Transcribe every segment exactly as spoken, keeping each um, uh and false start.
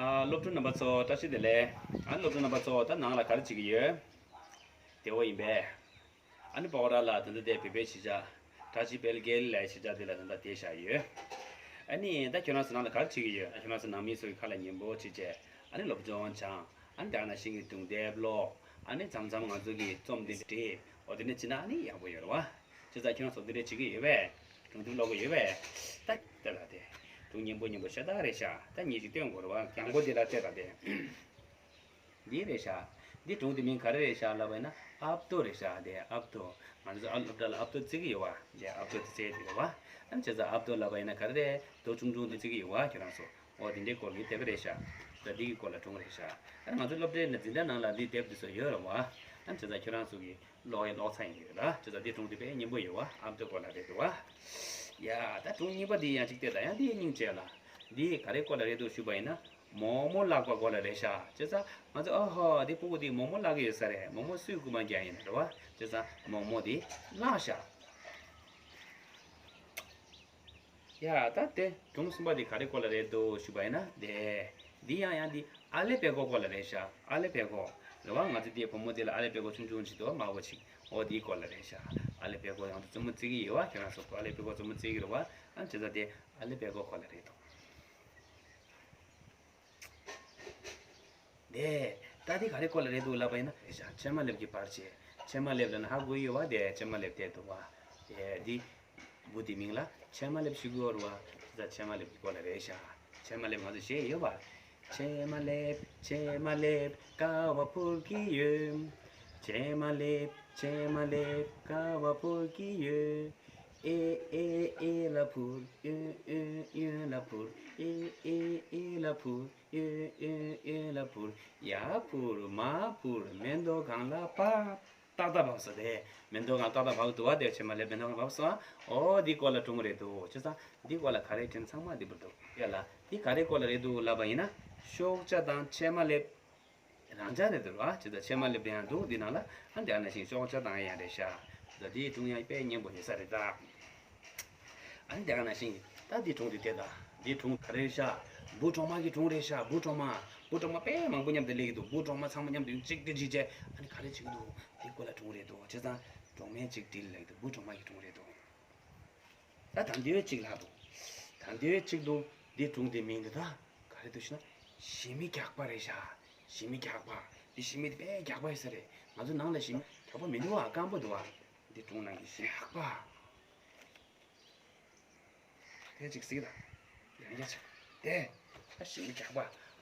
ཨ། སློབ་ཕྲུག་རྣམ་པ་ཚོ་བཀྲ་ཤིས་བདེ་ལེགས། ཨ་ནི་སློབ་ཕྲུག་རྣམ་པ་ཚོ་ད་ནང་ལ་ག་རེ་བྱེད་ཀྱི་ཡོད། བདེ་བོ་ཡིན་པས། ཨ་ནི་པོ་ར་ལ་ད་ལྟ་དེ་བོད་པའི་གཞིས་ཆགས་བཀྲ་ཤིས་དཔལ་འཁྱིལ་ལ་གཞིས་ཆགས་དེ་ལ་ད་ལྟ་བསྡད་བཞག་ཡོད། ཨ་ནི་ད་ཁྱོད་རང་ཚོ་ནང་ལ་ག་རེ་བྱེད་ཀྱི་ཡོད། ཨ། ཁྱོད་རང་ཚོ་ནང་མི་ཚོ་གི་ཁ་ལ་ཉན་པོ་བྱེད་བྱས། ཨ་ནི་སློབ་སྦྱོང་སྦྱང་། ཨ་ནི་དེ་ག་ནང་བཞིན་གྱི་སྒྲུང་དེབ་ཀློག། ཨ་ནི་མཚམས་མཚམས་ང་ཚོ་གི་རྩོམ་འདི་འབྲི། འོ་དེ་འདྲ་བྱེད་ན་ཨ་ནི་ཡག་པོ་ཡོད་རེད་བ། བྱས་ཙང་ཁྱོད་རང་ཚོ་འདི་འདྲ་བྱེད་ཀྱི་ཡོད་པས། སྒྲུང་དེབ་ཀློག་གི་ཡོད་པས། ད་ལྟ་ལ་དེ་སྒྲུང་སྙན་པོ་སྙན་པོ་ཤ་སྟག་རེད་ཤག་ད་ངས་ཅིག་སྟོན་དགོས་རེད་བ། རྒྱང་པོ་འདི་ལ་བལྟས་དང་དེ། འདི་རེད་ཤག་འདི་སྒྲུང་དེ་མིང་ག་རེ་རེད་ཤག་ལབ་པ་ཡིན་ན་ཨབ་ཏོ་རེད་ཤག་དེ་ཨབ་ཏོ། ང་ཚོ་ཨ་སློབ་གྲྭ་ལ་ཨབ་ཏོ་རྩེ་གི་ཡོད་བ། དེ་ཨབ་ཏོ་དེ་རྩེ་དེ་རེད་བ། ཨ་ནི་བྱས་ཙང་ཨབ་ཏོ་ལབ་པ་ཡིན་ན་ག་རེ་རེད། རྡོ་ཆུང་ཆུང་དེ་རྩེ་གི་ཡོད་བ་ཁྱོད་རང་ཚོ། འོ་དེ་འདྲའི་སྐོར་གྱི་དེབ་རེད་ཤག་ད་འདི་གི་སྐོར་ལ་སྒྲུང་རེད་ཤག་ཨ་ནི་ང་ཚོ་སློབ་གྲྭའི་ནང་འཛིན་གྲྭ་ནང་ལ་འདི་དེབ་འདི་ཚོ་ཡོད་རེད་བ། ཨ་ནི་བྱས་ཙང་ཁྱོད་རང་ཚོ་གི་ཀློག་ཡ་ཀློག་ཚར་ཡིན་གྱི་རེད་ལ། བྱས་ཙང་འདི་སྒྲུང་འདི་དཔེ་སྙན་པོ་ཡོད་བ། ཨབ་ཏོ་སྐོར་ལ་རེད་འདུག་བ། ཡ་ད་སྒྲུང་གཉིས་པ་འདི་ཡང་ཅིག་བལྟས་དང་། ཡང་འདི་སྙིང་རྗེ་ལ། འདི་ག་རེ་སྐོར་ལ་རེད་འདུག་ཞུས་པ་ཡིན་ན། མོག་མོག་བརླག་པ་སྐོར་ལ་རེད་ཤག་བྱས་ཙང་ང་ཚོ་ཨ་ཧོ་འདི་སྤུ་གུ་འདི་མོག་མོག་བརླག་གི་ཡོད་ས་རེད། མོག་མོག་སུས་རྐུན་མ་རྒྱག་ཡིན་རེད་བ། བྱས་ཙང་མོག་མོག་འདི་བརླག་ཤག་ཡ་ད་དེ་སྒྲུང་གསུམ་པ་འདི་ག་རེ་སྐོར་ལ་རེད་འདུག་ཞུས་པ་ཡིན་ན། དེ་འདི་ཡང་ཡང་འདི་ཨ་ལེ་པད་ཀོ་སྐོར་ལ་རེད་ཤག་ཨ་ལེ་པད་ཀོ་རེད་བ། ང་ཚོ་འདི་བུ་མོ་འདི་ལ་ཨ་ལེ་པད་ཀོ་ཆུང་ཆུང་ཞིག་འདུག་བ། དམར་པོ་ཞིག་འོ་དེའི་སྐོར་ལ་རེད་ཤག་ཨ་ལེ་པད་ཀོ་ཡང་དུ་རྩེད་མོ་རྩེ་གི་ཡོད་བ། ཁྱེད་རང་ཚོ་ཨ་ལེ་པད་ཀོ་རྩེད་མོ་རྩེ་གི་རེད་བ། ཨ་བྱས་ཙང་དེ་ཨ་ལེ་པད་ཀོ་སྐོར་ལ་རེད་འདུག་དེ་ད་དེ་ག་རེ་སྐོར་ལ་རེད་འདུག་ལབ་པ་ཡིན་ན། ཕྱེ་མ་ལེབ་ཀྱི་བར་ཆད། ཕྱེ་མ་ལེབ་ལབ་ན་ཧ་གོ་ཡོད་བ། དེ་ཕྱེ་མ་ལེབ་དེ་འདུག་བ། དེ་འདི་བུ་དེ་མིང་ལ་ཕྱེ་མ་ལེབ་ཞུ་གི་ཡོད་རེད་བ། དེ་ཕྱེ་མ་ལེབ་ཀྱི་སྐོར་ལ་རེད་ཤག་ཕྱེ་མ་ལེབ་ང་ཚོ་ཤེས་ཡོད་བ། ཕྱེ་མ་ལེབ་ཕྱེ་མ་ལེབ་ཀ་བ་ཕུར་གྱི་ཡོད། ཕྱེ་མ་ལེབ་ཕྱེ་མ་ལེབ་ཀ་བ་ཕུར་གྱི་ཡོད། ཨེ་ཨེ་ཨེ་ལ་ཕུར། ཨེ་ཨེ་ཨེ་ལ་ཕུར། ཨེ་ཨེ་ཨེ་ལ་ཕུར། ཨེ་ཨེ་ཨེ་ལ་ཕུར། ཡར་ཕུར་མར་ཕུར། མེ་ཏོག་སྒང་ལ་བབས། ཏག་ཏག་བབས་སོང་། དེ་མེ་ཏོག་སྒང་ཏག་ཏག་བབས་འདུག་བ། དེ་ཕྱེ་མ་ལེབ་མེ་ཏོག་སྒང་བབས་སོང་། ཨོ་འདི་སྐོར་ལ་སྒྲུང་རེད་འདུག་བྱས་ཙང་འདི་སྐོར་ལ་ག་རེ་དྲན་ཚང་མ་འདི་བར་འདུག་ཡ་ལ་འདི་ག་རེ་སྐོར་ལ་རེད་འདུག་ལབ་པ་ཡིན་ན། ཤོག་བྱ་དང་ཕྱེ་མ་ལེབ། རང་འཇགས་རེད་འདུག་བ། བྱས་ཙང་ཕྱེ་མ་ལེབ་དེ་ཡང་འདུག་འདི་ནང་ལ། ཨ་འདི་ག་ནང་བཞིན་ཤོག་བྱ་དང་ཡང་རེད་ཤག་བྱས་ཙང་འདིའི་སྒྲུང་ཡང་དཔེ་སྙན་པོ་ཡོད་ས་རེད་ད། ཨ་ནི་དེ་ག་ནང་བཞིན་ད་འདི་སྒྲུང་འདི་བལྟས་དང་། འདི་སྒྲུང་ག་རེ་རེད་ཤག་བུ་གྲོག་མ་གི་སྒྲུང་རེད་ཤག་བུ་གྲོག་མ། བུ་གྲོག་མ་དཔེ་མང་པོ་མཉམ་དུ་སླེབས་ཀྱི་འདུག་བུ་གྲོག་མ་ཚང་མ་མཉམ་དུ་གཅིག་སྒྲིལ་བྱས་བྱས། ཨ་ནི་ག་རེ་བྱེད་ཀྱི་འདུག་འདི་སྐོར་ལ་སྒྲུང་རེད་འདུག་བྱས་ཙང་གྲོགས་མེད་གཅིག་སྒྲིལ་ལབ་ཀྱི་འདུག་བུ་གྲོག་མ་གི་སྒྲུང་རེད་འདུག་ད་ད་འདི་བས་གཅིག་ལྷག་འདུག་ད་འདི་བས་གཅིག་འདུག་འདི་སྒྲུང་འདི་མིང་འདི་ད་ག་རེ་འདུག་ཞེ་ན། ཞི་མི་རྒྱགས་པ་རེད་ཤག་ཞི་མི་རྒྱགས་པ། འདི་ཞི་མི་འདི་དཔེ་རྒྱགས་པ་ཡིན་ས་རེད། ང་ཚོ་ནང་ལ་ཞི་མི་རྒྱགས་པ་མི་འདུག་བ། སྐམ་པོ་འདུག་བ། འདི་སྒྲུང་ནང་གི་ཞི་མི་རྒྱགས་པ། དེ་ཅིག་གཟིགས་དང་། ཡང་རྒྱ་ཆེ། དེ། ད་ཞི་མི་རྒྱགས་པ།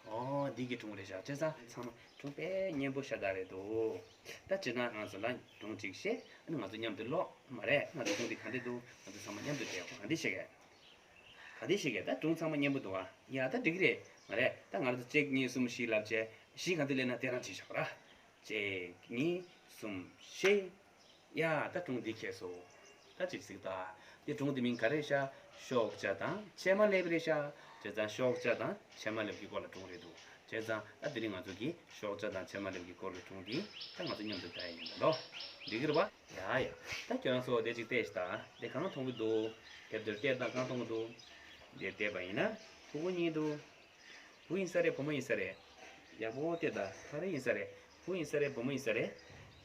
ཨོ་འདི་གི་སྒྲུང་རེད་ཤག་བྱས་ཙང་ཚང་མ་སྒྲུང་དཔེ་སྙན་པོ་ཤ་སྟག་རེད་འདུག་ད་བྱས་ན་ང་ཚོ་ལ་སྒྲུང་ཅིག་བཤད། ཨ་ནི་ང་ཚོ་མཉམ་དུ་ཀློག་མ་རེད། ང་ཚོ་སྒྲུང་འདི་ག་འདྲ་འདུག་ང་ཚོ་ཚང་མ་མཉམ་དུ་བལྟས། ག་འདྲ་བཤད་གས། ག་འདྲ་བཤད་གས། ད་སྒྲུང་ཚང་མ་སྙན་པོ་འདུག་ཨ། ཡ་ད་འགྲིག་གི་རེད། མ་རེད། ད་ང་ཚོ་གཅིག་གཉིས་གསུམ་བཞི་ལབ་བྱས། བཞི་ག་འདྲ་སླེབས་ན་དེ་རང་བྱས་བཞག་ར། གཅིག་གཉིས་གསུམ་བཞི། ཡ་ད་སྒྲུང་འདི་ཁེལ་སོང་། ད་ཅིག་གཟིགས་དང་། འདི་སྒྲུང་འདི་མིང་ག་རེ་རེད་ཤག་ཤོག་བྱ་དང་ཕྱེ་མ་ལེབ་རེད་ཤག་བྱས་ཙང་ཤོག་བྱ་དང་ཕྱེ་མ་ལེབ་ཀྱི་སྐོར་ལ་སྒྲུང་རེད་འདུག་བྱས་ཙང་ད་དེ་རིང་ང་ཚོ་གིས་ཤོག་བྱ་དང་ཕྱེ་མ་ལེབ་ཀྱི་སྐོར་ལ་སྒྲུང་འདི་ད་ང་ཚོ་མཉམ་དུ་བལྟ་ཡ་ཡིན་ད་ལོ། འགྲིག་གི་རེད་པ། ཡ་ཡ། ད་ཁྱོད་རང་ཚོ་དེ་ཅིག་བལྟས་ཤིག་དང་། དེ་གང་མཐོང་གི་འདུག་དེབ་འདིར་བལྟས་དང་གང་མཐོང་གི་འདུག་དེ་བལྟས་པ་ཡིན་ན་ཕྲུ་གུ་གཉིས་འདུག་བུ་ཡིན་ས་རེད། བུ་མོ་ཡིན་ས་རེད། ཡག་པོ་བལྟས་དང་། ག་རེ་ཡིན་ས་རེད། བུ་ཡིན་ས་རེད། བུ་མོ་ཡིན་ས་རེད།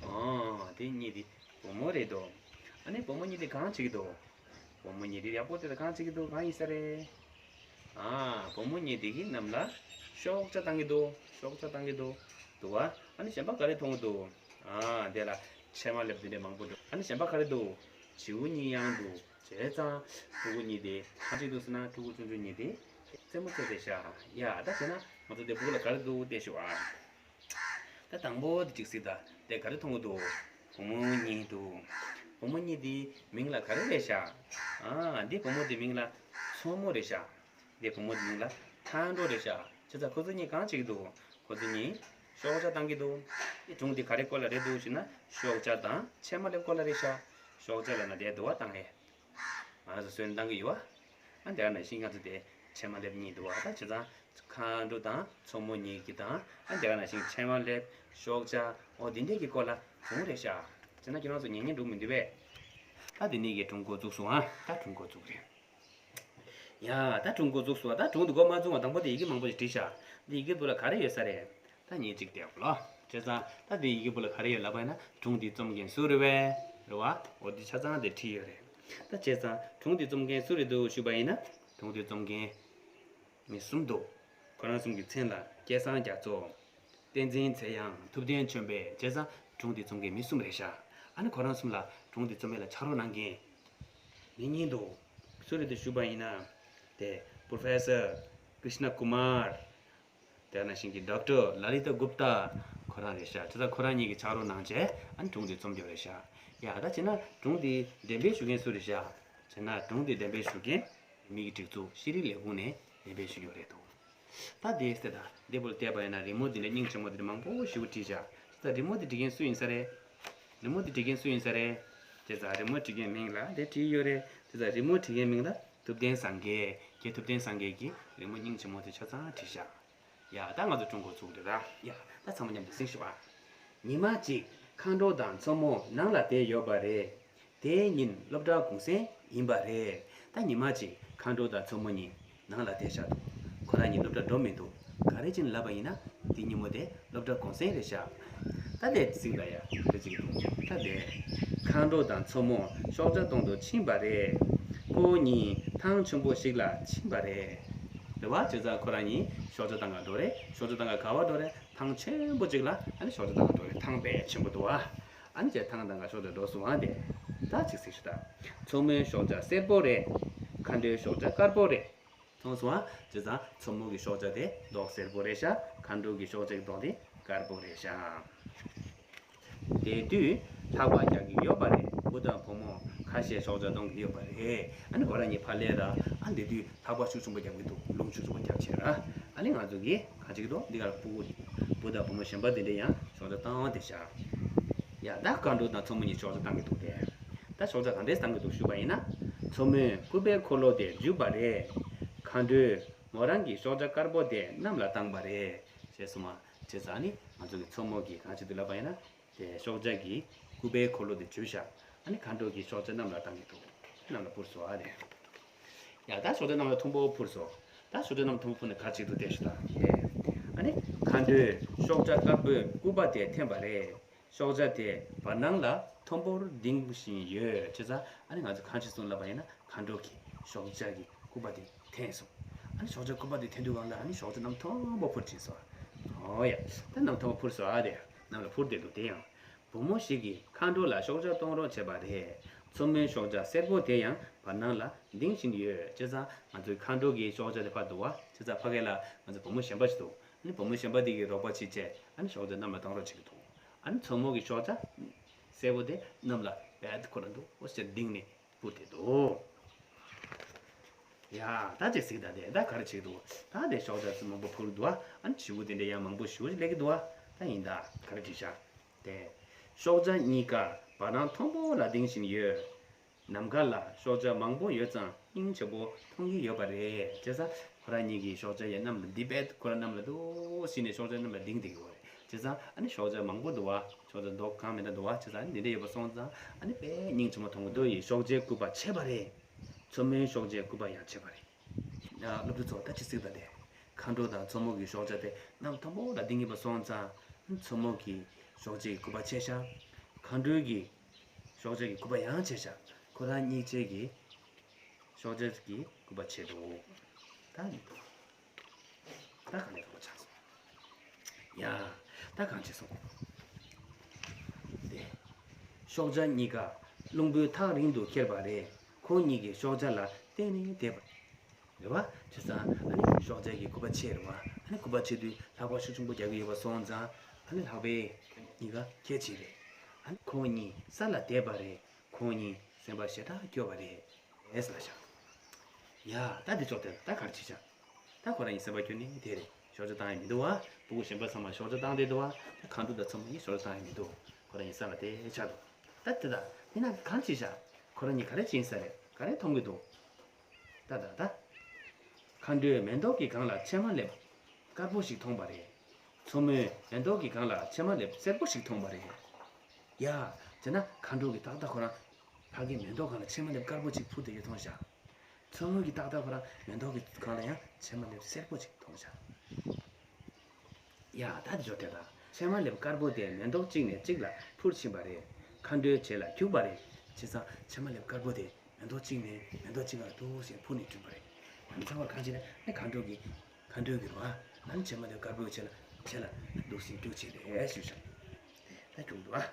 ཨང་། དེ་གཉིས་དེ་བུ་མོ་རེད་དོ། ཨ་ནི་བུ་མོ་གཉིས་དེ་གང་བྱེད་ཀྱི་འདུག་བུ་མོ་གཉིས་དེ་ཡག་པོ་བལྟས་དང་། གང་བྱེད་ཀྱི་འདུག་གང་ཡིན་ས་རེད། ཨ། བུ་མོ་གཉིས་དེ་གི་གནམ་ལ་ཤོག་བྱ་བཏང་གི་འདུག་ཤོག་བྱ་བཏང་གི་འདུག་འདུག་བ། ཨ་ནི་གཞན་པ་ག་རེ་མཐོང་གི་འདུག་ཨ། དེ་ལ་ཕྱེ་མ་ལེབ་དེ་འདྲས་མང་པོ་འདུག་ཨ་ནི་གཞན་པ་ག་རེ་འདུག་བྱིའུ་གཉིས་ཡང་འདུག་བྱས་ཙང་ཕྲུ་གུ་གཉིས་དེ་ག་རེ་བྱེད་ཀྱི་འདུག་ཟེར་ན། ཕྲུ་གུ་ཆུང་ཆུང་གཉིས་དེ་རྩེད་མོ་རྩེ་བསྡད་ཤག་ཡ་ད་བྱས་ན་ང་ཚོ་དེ་སྤུ་གུ་ལ་ག་རེ་འདུག་བལྟས་ཤོག་ཨ། ད་དང་པོ་དེ་ཅིག་གཟིགས་དང་། དེ་ག་རེ་མཐོང་གི་འདུག་བུ་མོ་གཉིས་འདུག་བུ་མོ་གཉིས་དེ་མིང་ལ་ག་རེ་རེད་ཤག་ཨ། འདི་བུ་མོ་དེ་མིང་ལ་མཚོ་མོ་རེད་ཤག་འདི་བུ་མོ་དེ་མིང་ལ་མཁའ་འགྲོ་རེད་ཤག་བྱས་ཙང་ཁོ་ཚོ་གཉིས་གང་བྱེད་ཀྱི་འདུག་ཁོ་ཚོ་གཉིས་ཤོག་བྱ་བཏང་གི་འདུག་འདི་སྒྲུང་འདི་ག་རེ་སྐོར་ལ་རེད་འདུག་ཞེ་ན། ཤོག་བྱ་དང་ཕྱེ་མ་ལེབ་སྐོར་ལ་རེད་ཤག་ཤོག་བྱ་ལབ་ན་དེ་འདུག་བ། བཏང་ཧེ། ང་རང་ཚོ་སུན་བཏང་གི་ཡོད་བ། ཨ་འདི་ག་ནང་བཞིན་ང་ཚོ་དེ་ཕྱེ་མ་ལེབ་གཉིས་འདུག་བ། ད་བྱས་ཙང་མཁའ་འགྲོ་དང་མཚོ་མོ་གཉིས་ཀྱི་དང་། ཨ་འདི་ག་ནང་བཞིན་ཕྱེ་མ་ལེབ། ཤོག་བྱ། འོ་འདི་འདྲས་ཀྱི་སྐོར་ལ་སྒྲུང་རེད་ཤག་བྱས་ན་ཁྱེད་རང་ཚོ་ཉན་ཉན་འགྲོ་མི་འདུག་པས། ད་འདི་ནས་ཀྱི་སྒྲུང་འགོ་བཙུགས་སོང་ཨ། ད་སྒྲུང་འགོ་བཙུགས་རེད། ཡ། ད་སྒྲུང་འགོ་བཙུགས་སོང་བ། ད་སྒྲུང་འདི་འགོ་མ་བཙུགས་པ་དང་པོ་དེ་ཡི་གེ་མང་པོ་ཞིག་བྲིས་ཤག་འདི་ཡི་གེ་འདི་ལ་ག་རེ་ཡོད་ས་རེད། ད་ཉིན་གཅིག་བལྟས་པ་ལ། བྱས་ཙང་ད་འདི་ཡི་གེ་འདི་ལ་ག་རེ་ཡོད་ལབ་པ་ཡིན་ན། སྒྲུང་འདི་རྩོམ་མཁན་སུ་རེད་པས། རེད་བ། འོ་འདི་ཆ་ཚང་དེ་བྲིས་ཡོད་རེད། ད་བྱས་ཙང་སྒྲུང་འདི་རྩོམ་མཁན་སུ་རེད་འདུག་ཞུས་པ་ཡིན་ན། སྒྲུང་འདི་རྩོམ་མཁན་མི་གསུམ་འདུག་ཁོ་རང་གསུམ་གྱི་མཚན་ལ་སྐལ་བཟང་རྒྱ་མཚོ། བསྟན་འཛིན་ཚེ་དབྱངས། ཐུབ་བསྟན་ཆོས་འཕེལ། བྱས་ཙང་སྒྲུང་འདི་རྩོམ་མཁན་མི་གསུམ་རེད་ཤག་ཨ་ནི་ཁོ་རང་གསུམ་ལ་སྒྲུང་འདི་རྩོམ་ཡས་ལ་ཕྱག་རོགས་གནང་མཁན་མི་གཉིས་འདུག་སུ་རེད་འདུག་ཞུས་པ་ཡིན་ན། དེ་Professor Krishna Kumar། དེ་ནང་བཞིན་གྱི་Doctor Lalita Gupta། ཁོ་རང་རེད་ཤག་བྱས་ཙང་ཁོ་རང་གཉིས་ཀྱིས་ཕྱག་རོགས་གནང་བྱས་ཨ་ནི་སྒྲུང་འདི་རྩོམ་རྒྱུ་རེད་ཤག་ཡ། ད་བྱས་ན་སྒྲུང་འདི་འགྲེམས་སྤེལ་ཞུ་མཁན་སུ་རེད་ཤག་བྱས་ན་སྒྲུང་འདི་འགྲེམས་སྤེལ་ཞུ་མཁན་མི་གི་སྒྲིག་འཛུགས་ཤེས་རིག་ལས་ཁུངས་ནས་འགྲེམས་སྤེལ་ཞུ་རྒྱུ་རེད་འདུག་ད་དེའི་སྟེང་དང་དེ་བོར་བལྟས་པ་ཡིན་ན་རི་མོ་འདི་འདྲ་སྙིང་རྗེ་མོ་འདི་འདྲ་མང་པོ་ཞིག་བྲིས་བཞག་བྱས་ཙང་རི་མོ་འདི་འབྲི་མཁན་སུ་ཡིན་ས་རེད། རི་མོ་འདི་འབྲི་མཁན་སུ་ཡིན་ས་རེད། བྱས་ཙང་རི་མོ་འབྲི་མཁན་མིང་ལ་འདི་བྲིས་ཡོད་རེད། བྱས་ཙང་རི་མོ་འབྲི་མཁན་མིང་ལ་ཐུབ་བསྟན་སངས་རྒྱས། རྒན་ཐུབ་བསྟན་སངས་རྒྱས་ཀྱིས་རི་མོ་སྙིང་རྗེ་མོ་དེ་ཆ་ཚང་བྲིས་བཞག་ཡ། ད་ང་ཚོ་སྒྲུང་འགོ་ཚུགས་འདི་ར། ཡ། ད་ཚང་མ་མཉམ་དུ་གཟིགས་ཤོག་ཨ། ཉི་མ་གཅིག་མཁའ་འགྲོ་དང་མཚོ་མོ་ནང་ལ་བསྡད་ཡོད་པ་རེད། དེའི་ཉིན་སློབ་གྲྭ་གུང་སེང་ཡིན་པ་རེད། ད་ཉི་མ་གཅིག་མཁའ་འགྲོ་དང་མཚོ་མོ་གཉིས་ནང་ལ་བསྡད་བཞག་འདུག་ཁོ་རང་གཉིས་སློབ་གྲྭ་འགྲོ་མི་འདུག་ག་རེ་བྱས་ནས་ལབ་པ་ཡིན་ན། དེ་ཉིན་མོ་དེ་སློབ་གྲྭ་གུང་སེང་རེད་ཤག་ད་དེ་གཟིགས་ལ་ཡ། དེ་གཟིགས་འདུག་ད་དེ། མཁའ་འགྲོ་དང་མཚོ་མོ་ཤོག་བྱ་གཏོང་དུ་ཕྱིན་པ་རེད། ཁོ་གཉིས་ཐང་ཆེན་པོ་ཞིག་ལ་ཕྱིན་པ་རེད། རེད་བ། བྱས་ཙང་ཁོ་རང་གཉིས་ཤོག་བྱ་གཏོང་ག་འགྲོ་རེད། ཤོག་བྱ་གཏོང་ག་ག་བ་འགྲོ་རེད། ཐང་ཆེན་པོ་ཅིག་ལ་ཨ་ནི་ཤོག་བྱ་གཏོང་ག་འགྲོ་རེད། ཐང་དཔེ་ཆེན་པོ་འདུག་ཨ། ཨ་ནི་བྱས་ཐང་གཏོང་ག་ཤོག་བྱ་འགྲོ་སོང་ཨ་དེ། ད་ཅིག་གཟིགས་ཤོག་ད། མཚོ་མོའི་ཤོག་བྱ་སེར་པོ་རེད། མཁའ་འགྲོའི་ཤོག་བྱ་དཀར་པོ་རེད། མཐོང་སོང་ཨ། བྱས་ཙང་མཚོ་མོ་གི་ཤོག་བྱ་དེ་མདོག་སེར་པོ་རེད་ཤག་མཁའ་འགྲོ་གི་ཤོག་བྱ་གི་མདོག་དེ་དཀར་པོ་རེད་ཤག་དེ་དུས་ལྷགས་པ་རྒྱག་གི་ཡོད་པ་རེད། བུ་དང་བུ་མོ་ཁ་ཤས་ཤོག་བྱ་གཏོང་གི་ཡོད་པ་རེད། ཨ་ནི་ཁོ་རང་གཉིས་ཕར་སླེབས་ར། ཨ་འདི་དུས་ལྷགས་པ་ཤུགས་ཆེན་པོ་རྒྱག་གི་འདུག་རླུང་ཤུགས་ཆེན་པོ་རྒྱབ་བྱས་ར། ཨ་ནི་ང་ཚོ་གིས་ག་བྱེད་ཀྱི་འདུག་འདི་གར་སྤུ་གུ་བུ་དང་བུ་མོ་གཞན་པ་དེ་འདྲས་ཡང་ཤོག་བྱ་བཏང་བསྡད་ཤག་ཡ། ད་མཁའ་འགྲོ་དང་མཚོ་མོ་གཉིས་ཤོག་བྱ་བཏང་གི་འདུག་སྟེ། ད་ཤོག་བྱ་ག་འདྲས་བཏང་གི་འདུག་ཞུས་པ་ཡིན་ན། མཚོ་མོས་སྐུད་པའི་འཁོར་ལོ་དེ་འཇུས་པ་རེད། མཁའ་འགྲོས་མོ་རང་གི་ཤོག་བྱ་དཀར་པོ་དེ་གནམ་ལ་བཏང་པ་རེད། ཞེས་གསུངས་པ། བྱས་ཙང་ནི་ང་ཚོ་གི་མཚོ་མོ་གིས་གང་བྱེད་འདུག་ལབ་པ་ཡིན་ན། དེ་ཤོག་བྱ་གི་སྐུད་པའི་འཁོར་ལོ་དེ་འཇུས་ཤག་ཨ་ནི་མཁའ་འགྲོ་གི་ཤོག་བྱ་གནམ་ལ་བཏང་གི་འདུག་གནམ་ལ་འཕུར་སོང་ཨ་རེད། ཡ། ད་ཤོག་བྱ་གནམ་ལ་མཐོན་པོ་འཕུར་སོང་། ད་ཤོག་བྱ་གནམ་མཐོན་པོ་འཕུར་ནས་ག་བྱེད་འདུག་བལྟས་ཤོག་ད། ཨ་ནི་མཁའ་འགྲོས་ཤོག་བྱ་དཀར་པོའི་སྐུད་པ་དེ་འཐེན་པ་རེད། ཤོག་བྱ་དེ་བར་སྣང་ལ་མཐོན་པོར་ལྡིང་བཞིན་ཡོད། བྱས་ཙང་ཨ་ནི་ང་ཚོ་གང་བྱེད་སོང་ལབ་པ་ཡིན་ན། མཁའ་འགྲོ་གིས་ཤོག་བྱ་གི་སྐུད་པ་དེ་འཐེན་སོང་། ཨ་ནི་ཤོག་བྱ་སྐུད་པ་དེ་འཐེན་དུས་སྒང་ལ་ཨ་ནི་ཤོག་བྱ་གནམ་མཐོན་པོ་འཕུར་ཕྱིན་སོང་། ཨོ་ཡ། ད་གནམ་མཐོན་པོ་འཕུར་སོང་ཨ་དེ། གནམ་ལ་འཕུར་བསྡད་འདུག་དེ་ཡང་། བུ་མོ་ཞིག་གིས་མཁའ་འགྲོ་ལ་ཤོག་བྱ་གཏོང་རོགས་བྱས་པ་རེད། མཚོ་མོའི་ཤོག་བྱ་སེར་པོ་དེ་ཡང་བར་སྣང་ལ་ལྡིང་བཞིན་ཡོད། བྱས་ཙང་ང་ཚོའི་མཁའ་འགྲོ་གི་ཤོག་བྱ་དེ་ཕར་འདུག་བ། བྱས་ཙང་ཕ་གི་ལ་ང་ཚོ་བུ་མོ་གཞན་པ་ཞིག་འདུག་ཨ་ནི་བུ་མོ་གཞན་པ་དེ་གིས་རོགས་པ་བྱེད་བྱས་ཨ་ནི་ཤོག་བྱ་གནམ་ལ་གཏོང་རོགས་བྱེད་ཀྱི་འདུག་ཨ་ནི་མཚོ་མོ་གི་ཤོག་བྱ་སེར་པོ་དེ་གནམ་ལ་རྦད་ཁོ་རང་འདུག་འོ་ཟེར་ལྡིང་ནས་འཕུར་བསྡད་འདུག་ཡ། ད་ཅིག་གཟིགས་དང་། དེ་ད་ག་རེ་བྱེད་ཀྱི་འདུག་ད་དེ་ཤོག་བྱ་ཚོ་མང་པོ་འཕུར་འདུག་ཨ་ནི་བྱིའུ་དེ་འདྲ་ཡང་མང་པོ་ཞིག་སླེབས་ཀྱི་འདུག་ཨ། ད་ཡིན་ད་ག་རེ་བྱེད་ཤག་དེ། ཤོག་བྱ་གཉིས་ཀ་བར་སྣང་མཐོན་པོ་ལ་ལྡིང་བཞིན་ཡོད། ནམ་མཁའ་ལ་ཤོག་བྱ་མང་པོ་ཡོད་ཙང་སྙིང་རྗེ་པོ་མཐོང་གི་ཡོད་པ་རེད། བྱས་ཙང་ཁོ་རང་གཉིས་ཀྱིས་ཤོག་བྱ་ཡ་གནམ་ལ་འདི་རྦད་ཁོ་རང་གནམ་ལ་འདུག་ཟེར་ནས་ཤོག་བྱ་གནམ་ལ་ལྡིང་བསྡད་ཀྱི་ཡོད་རེད། བྱས་ཙང་ཨ་ནི་ཤོག་བྱ་མང་པོ་འདུག་བ། ཤོག་བྱ་མདོག་གང་མེད་ན་འདུག་བ། བྱས་ཙང་ཨ་ནི་འདི་འདྲ་ཡོད་པ་སོང་ཙང་ཨ་ནི་དཔེ་སྙིང་རྗེ་མོ་མཐོང་གི་འདུག་ཡིན། ཤོག་བྱའི་སྐུད་པ་ཆད་པ་རེད། མཚོ་མོའི་ཤོག་བྱའི་སྐུད་པ་ཡང་ཆད་པ་རེད། ཡ། སློབ་ཕྲུག་ཚོ་ད་ཅིག་གཟིགས་དང་། དེ་མཁའ་འགྲོ་དང་མཚོ་མོ་གི་ཤོག་བྱ་དེ་གནམ་མཐོན་པོ་ལ་ལྡིང་གི་ཡོད་པ་སོང་ཙང་མཚོ་མོ་གི་ཤོག་བྱའི་སྐུད་པ་ཆད་ཤག་མཁའ་འགྲོའི་གི་ཤོག་བྱ་གི་སྐུད་པ་ཡང་ཆད་ཤག་ཁོ་རང་གཉིས་ཆ་གི་ཤོག་བྱ་གི་སྐུད་པ་ཆད་འདུག་ད་ད་ག་ནས་རོགས་ཆགས་སོང་། ཡ། ད་གང་བྱས་སོང་། དེ། ཤོག་བྱ་གཉིས་ཀ་རླུང་བུས་ཐག་རིང་དུ་ཁྱེར་བ་རེད། ཁོང་གཉིས་ཀྱིས་ཤོག་བྱ་ལ་བརྟེན་ནས་བསྡད་པ་རེད་བ། བྱས་ཙང་ཨ་ནི་ཤོག་བྱ་གི་སྐུད་པ་ཆད་རེད་བ། ཨ་ནི་སྐུད་པ་ཆད་དུས་ལྷགས་པ་ཤུགས་ཆེན་པོ་རྒྱག་གི་ཡོད་པ་སོང་ཙང་ཨ་ནི་ལྷགས་པས་གཉིས་ཀ་ཁྱེར་ཕྱིན་རེད། ཨ་ནི་ཁོང་གཉིས་ས་ལ་བསྡད་པ་རེད། ཁོང་གཉིས་སེམས་པ་ཞེ་དྲག་སྐྱོ་བ་རེད། ཨེས་ལ་ཤག་ཡ། ད་འདི་ཚོ་དེ་ད་གར་ཅི་བྱ། ད་ཁོ་རང་གཉིས་སེམས་པ་སྐྱོ་ནི་དེ་རེད། ཤོག་བྱ་བཏང་ཡ་མི་འདུག་བ། སྤུ་གུ་གཞན་པ་ཚང་མ་ཤོག་བྱ་བཏང་བསྡད་འདུག་བ། ད་མཁའ་འགྲོ་དང་མཚོ་མོ་གཉིས་ཤོག་བྱ་བཏང་ཡ་མི་འདུག་ཁོ་རང་གཉིས་ས་ལ་དེ་ཆགས་འདུག་ད་དེ་ད་དེ་ན་གང་ཅི་བྱ། ཁོ་རང་གཉིས་ག་རེ་བྱེད་ས་རེད། ག་རེ་མཐོང་གི་འདུག་ད་ད་ད། མཁའ་འགྲོས་མེ་ཏོག་གི་སྒང་ལ་ཕྱེ་མ་ལེབ་དཀར་པོ་ཞིག་མཐོང་པ་རེད། མཚོ་མོས་མེ་ཏོག་གི་སྒང་ལ་ཕྱེ་མ་ལེབ་སེར་པོ་ཞིག་མཐོང་པ་རེད། ཡ། དེ་ན་མཁའ་འགྲོ་གིས་ཏག་ཏག་ཁོ་རང་ཕ་གིའི་མེ་ཏོག་སྒང་ལ་ཕྱེ་མ་ལེབ་དཀར་པོ་ཅིག་འཕུར་བསྡད་ཡོད་མཐོང་ཤག་མཚོ་མོ་གིས་ཏག་ཏག་ཁོ་རང་མེ་ཏོག་གི་སྒང་ལ་ཡང་ཕྱེ་མ་ལེབ་སེར་པོ་ཅིག་མཐོང་བཞག་ཡ་ད་དེ་ཅོག་དེ་དང་། ཕྱེ་མ་ལེབ་དཀར་པོ་དེ་མེ་ཏོག་གཅིག་ནས་གཅིག་ལ་འཕུར་ཕྱིན་པ་རེད། མཁའ་འགྲོའི་རྗེས་ལ་རྒྱུག་པ་རེད། བྱས་ཙང་ཕྱེ་མ་ལེབ་དཀར་པོ་དེ་མེ་ཏོག་གཅིག་ནས་མེ་ཏོག་གཅིག་ལ་འདུག་སེ་འཕུར་ནས་བྱུང་བ་རེད། ལམ་སང་བར་གང་བྱས་ན་ནི་མཁའ་འགྲོ་གི་མཁའ་འགྲོ་གི་རོ། ཨ་ནི་ཕྱེ་མ་ལེབ་དཀར་པོའི་རྗེས་ལ་རྗེས་ལ་འདུག་སེ་རྒྱུག་བྱས་རེད་ཞུས་ཤག་ད་རྒྱུག་འདུག་ཨ།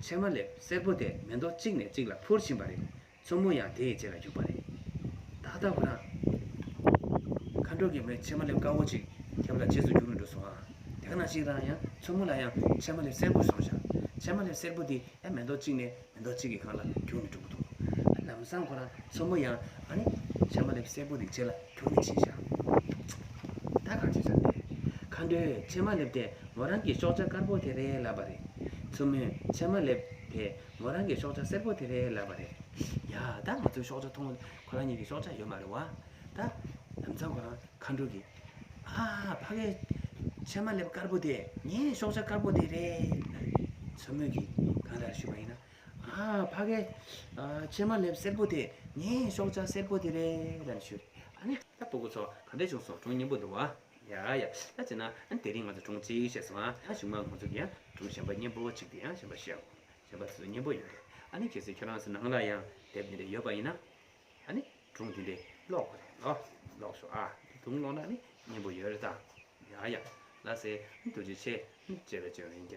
ཕྱེ་མ་ལེབ་སེར་པོ་དེ་མེ་ཏོག་གཅིག་ནས་གཅིག་ལ་འཕུར་བཞིན་པ་རེད། མཚོ་མོ་ཡང་དེའི་རྗེས་ལ་རྒྱུག་པ་རེད། ཏག་ཏག་ཁོ་རང་། མཁའ་འགྲོ་གི་མི་ཕྱེ་མ་ལེབ་དཀར་པོ་ཅིག་ཁྱེད་ལ་རྗེས་སུ་རྒྱུག་ནས་འགྲོ་སོང་ཨ། དེ་ག་ནང་བཞིན་རང་ཡང་མཚོ་མོ་ལ་ཡང་ཕྱེ་མ་ལེབ་སེར་པོ་སོང་ཤག་ཕྱེ་མ་ལེབ་སེར་པོ་དེ་ཡང་མེ་ཏོག་གཅིག་ནས་མེ་ཏོག་གཅིག་གི་སྒང་ལ་རྒྱུག་ནས་འགྲོ་གི་འདུག་ལམ་སང་ཁོ་རང་མཚོ་མོ་ཡང་ཨ་ནི་ཕྱེ་མ་ལེབ་སེར་པོ་དེ་རྗེས་ལ་རྒྱུག་ནས་ཕྱིན་ཤག་ད་གང་བྱེད་ས་དེ། མཁའ་འགྲོས་ཕྱེ་མ་ལེབ་དེ་མོ་རང་གི་ཤོག་བྱ་དཀར་པོ་དེ་རེད་ལབ་པ་རེད། མཚོ་མོས་ཕྱེ་མ་ལེབ་དེ་མོ་རང་གི་ཤོག་བྱ་སེར་པོ་དེ་རེད་ལབ་པ་རེད། ཡ་ད་ང་ཚོའི་ཤོག་བྱ་མཐོང་ཁོ་རང་གཉིས་ཀྱི་ཤོག་བྱ་ཡོད་མ་རེད་བ། ད་ལམ་སང་ཁོ་རང་མཁའ་འགྲོ་གིས། ཨ་ཕ་གི། ཕྱེ་མ་ལེབ་དཀར་པོ་དེ་ངའི་ཤོག་བྱ་དཀར་པོ་དེ་རེད། མཚོ་མོས་ཀྱིས་གང་ལྟར་ཞུས་པ་ཡིན་ན། ཨ་ཕ་གི། ཨ་ཕྱེ་མ་ལེབ་སེར་པོ་དེ་ངའི་ཤོག་བྱ་སེར་པོ་དེ་རེད་ལབ་ཞུས། ཨ་ནི་ད་སྤུ་གུ་ཚོ་ག་འདྲས་བྱུང་སོང་། སྒྲུང་སྙན་པོ་འདུག་བ། ཡ་ཡ་ད་བྱས་ན་ཨ་ནི་དེ་རིང་ང་ཚོ་སྒྲུང་གཅིག་བཤད་སོང་ཨ། ད་གཞུག་མ་ང་ཚོ་གིས་ཡང་སྒྲུང་གཞན་པ་སྙན་པོ་གཅིག་དེ་ཡང་གཞན་པ་བཤད་དགོས། གཞན་པ་ཚོ་སྙན་པོ་ཡོད་རེད། ཨ་ནི་གལ་སྲིད་ཁྱོད་རང་ཚོ་ནང་ལ་ཡང་དེབ་འདི་འདྲ་ཡོད་པ་ཡིན་ན། ཨ་ནི་སྒྲུང་འདི་འདྲས་ཀློག་དགོས་རེད་ལོ། ཀློག་ཤོག་ཨ། སྒྲུང་ཀློག་ན་ནི་སྙན་པོ་ཡོད་རེད་ད། ཡ་ཡ། ལགས་སེ། ཐུགས་རྗེ་ཆེ། བརྗེད་པ་བྱུང་རིང་རྒྱབ།